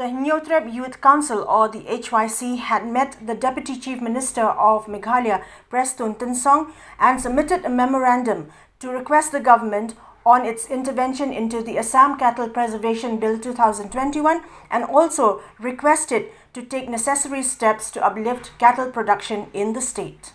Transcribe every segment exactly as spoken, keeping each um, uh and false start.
The Hynñiewtrep Youth Council, or the H Y C, had met the Deputy Chief Minister of Meghalaya, Prestone Tynsong, and submitted a memorandum to request the government on its intervention into the Assam Cattle Preservation Bill two thousand twenty-one and also request it to take necessary steps to uplift cattle production in the state.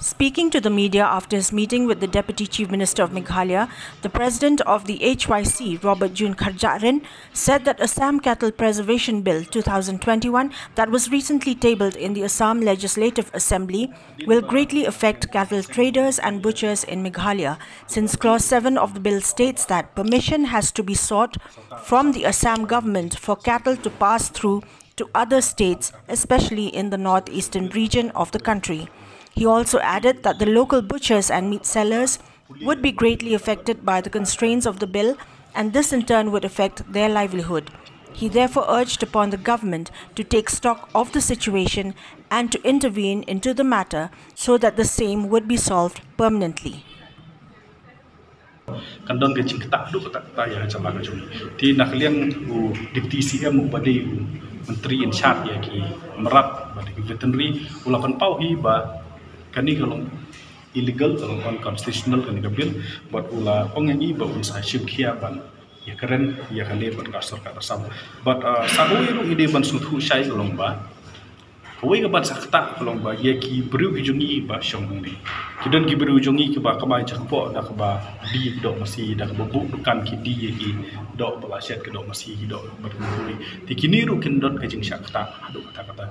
Speaking to the media after his meeting with the Deputy Chief Minister of Meghalaya, the president of the H Y C, Robert June Kharjahrin, said that Assam Cattle Preservation Bill two thousand twenty-one, that was recently tabled in the Assam Legislative Assembly, will greatly affect cattle traders and butchers in Meghalaya, since Clause seven of the bill states that permission has to be sought from the Assam government for cattle to pass through to other states, especially in the northeastern region of the country. He also added that the local butchers and meat sellers would be greatly affected by the constraints of the bill, and this in turn would affect their livelihood. He therefore urged upon the government to take stock of the situation and to intervene into the matter so that the same would be solved permanently. Kan don ka jingktah haduh katta katta ïa ka jylla ka jong ngi. Te na ka liang u Deputy C M uba dei u Myntri in charge ïa ki mrad bad ki veterinary u la pynpaw hi ba kane ka long illegal, ka long unconstitutional kane ka bill, bad u la ong ïa ngi ba un sa shim khia ban ïakren ïa kane bad ka sorkar Assam. Bad sa kawei ruh ngi dei ban sngewthuh shai ka long ba kawei ka ban sa ktah ka long ba ïa ki briew ki jong ngi ba shong hangne, ki don ki briew jong ngi kiba kamai jakpoh da kaba die ki doh masi, da kaba buh dukan ki die ïa ki doh ba la shet ki doh masi, ki doh bad ki briew. Te kine ruh kin don ka jingshah ktah haduh katta katta.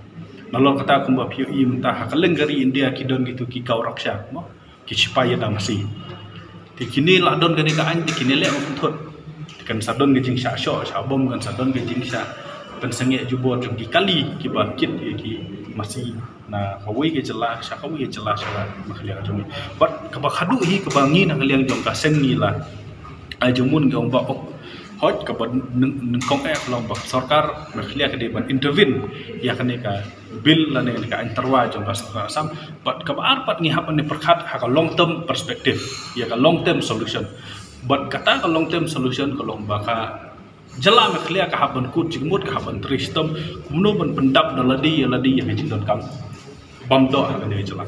Nalor kata kumba phi ïohi mynta ha kylleng ka ri India ki don kitu ki gau raksha mo, ki shipai ïada masi. Te kine la don kane ka aiñ te kine leh ban pynthut. Te kan sa don ka jingshah shoh shah bom, kan sa don ka jingshah pynsangeh jubor jong ki kali kiba kit ïa ki masi na kawei ka jylla sha kawei ka jylla sha ka Meghalaya ka jong ngi. Bad kaba khadduh hi kaba ngi na ka liang jong ka seng ngi la ai jingmut ngi ong ba ok, hooid kaba nyngkong eh ka long ba sorkar Meghalaya ka dei ban intervene ïa kane ka bill lane ka aiñ tyrwa jong ka sorkar Assam. Bad kaba ar pat ngi hap ban pyrkhat ha ka long term perspective, ïa ka long term solution. Bad kata ka long term solution ka long ba ka jylla Meghalaya ka hap ban kut jingmut, ka hap ban trei shitom kumno ban pyndap da lade ïa lade ïa ka jingdonkam bym doh ha kane ka jylla.